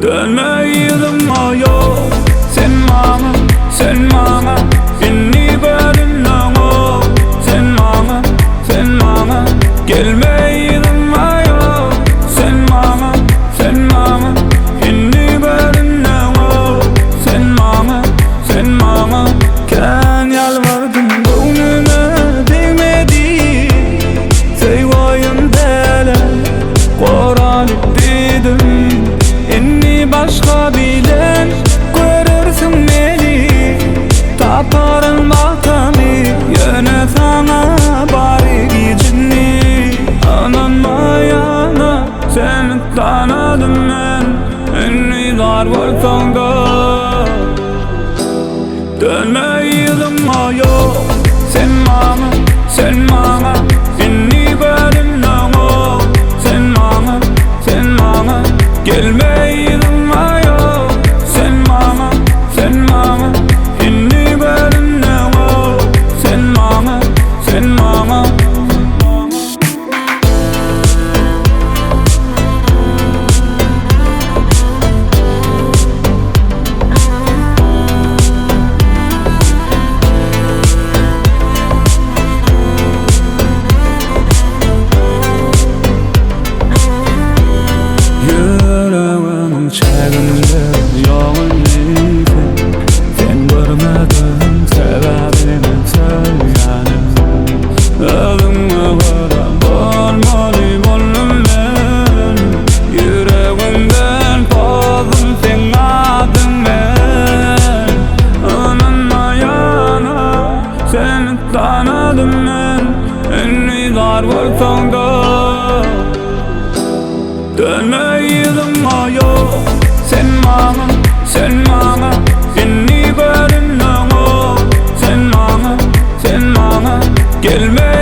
Dönme yzyma ýok Sen maňa, sen maňa Indi görünmeňok Sen maňa, sen maňa Gelme yzyma ýok Sen maňa, sen maňa Indi görünmeňok Sen maňa, sen maňa Kän ýalbardym göwnüme degmedi Söýgi oýun däl-ä Goralyp diýdim Indi başga bilen görersiň meni Taparyn bagtamy ýöne saňa bary giç indi Ynanmaýana seni tanadym men Indi zar bolsaň-da Dönme yzyma ýok Sen maňa, sen maňa Indi görünmeňok Sen maňa, sen maňa Gelme yzyma ýok Sen maňa, sen maňa Indi görünmeňok Sen maňa, sen maňa. Ýüregimiň çäginde ýok indi sen Sen görmediň sebäbi men söýýänim Özüňe görä bolmaly boldum men Ýüregimden pozdum seň adyň men Ynanmaýana seni tanadym men Indi zar bolsaň-da Dönme yzyma ýok Sen maňa, sen maňa Indi görünmeňok Sen maňa, sen maňa Gelme.